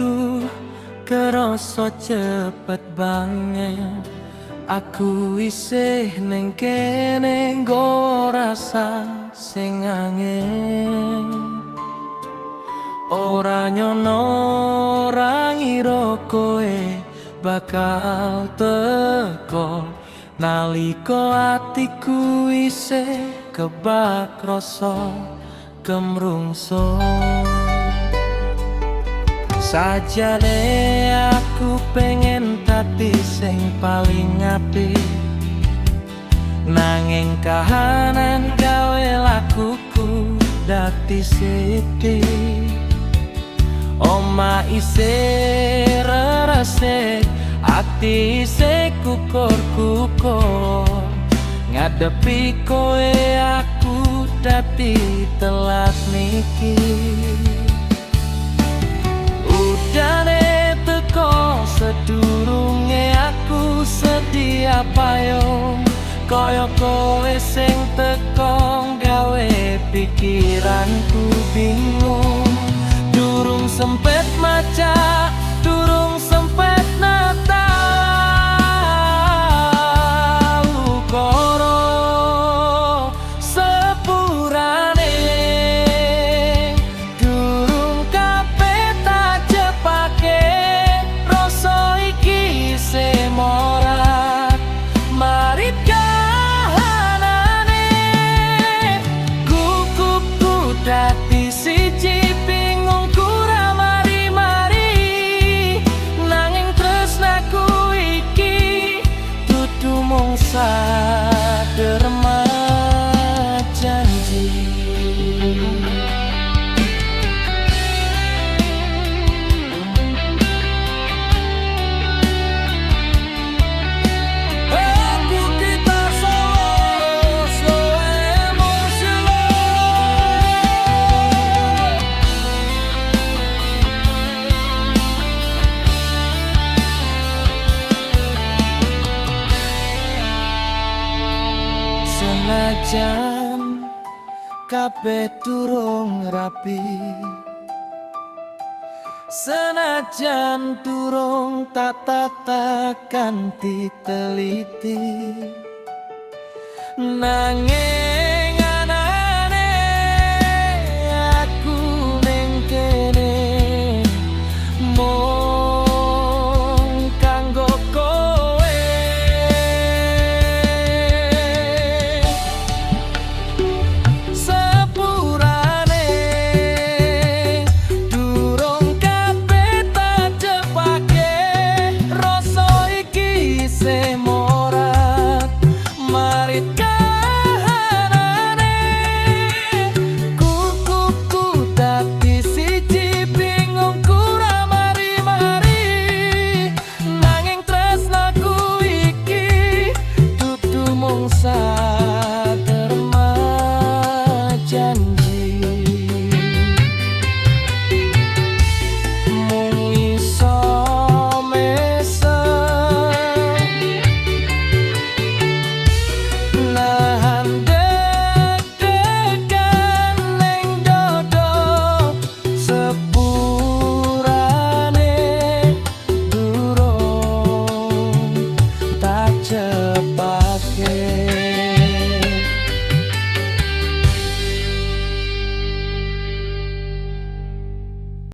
Waktu kerasa cepet banget. Aku isih ning kene nggawa rasa sing angel. Ora nyono, ora ngira kowe bakal teko nalika atiku isih kebak rasa kemrungsung. Sajane aku pengen dadi sing paling apik, nanging kahanan gawe lakuku dadi sithik. Omah isih resik, ati isih kukur-kukur. Ngadepi kowe aku dadi telat mikir. Udane teko sedurunge aku sedia payung. Kaya kowe sing teko gawe pikiranku bingung. Durung sempet maca, durung sempet nata ukara sepurane. Durung kabeh tak cepake, rasa iki isih morat marit kahanane. Gugupku dadi siji, bingungku ra mari-mari, nanging tresnaku iki dudu mung saderma janji. Aku kita solo, slow emotional. Senajan kabeh durung rapi, senajan durung tak tata kanthi teliti, nanging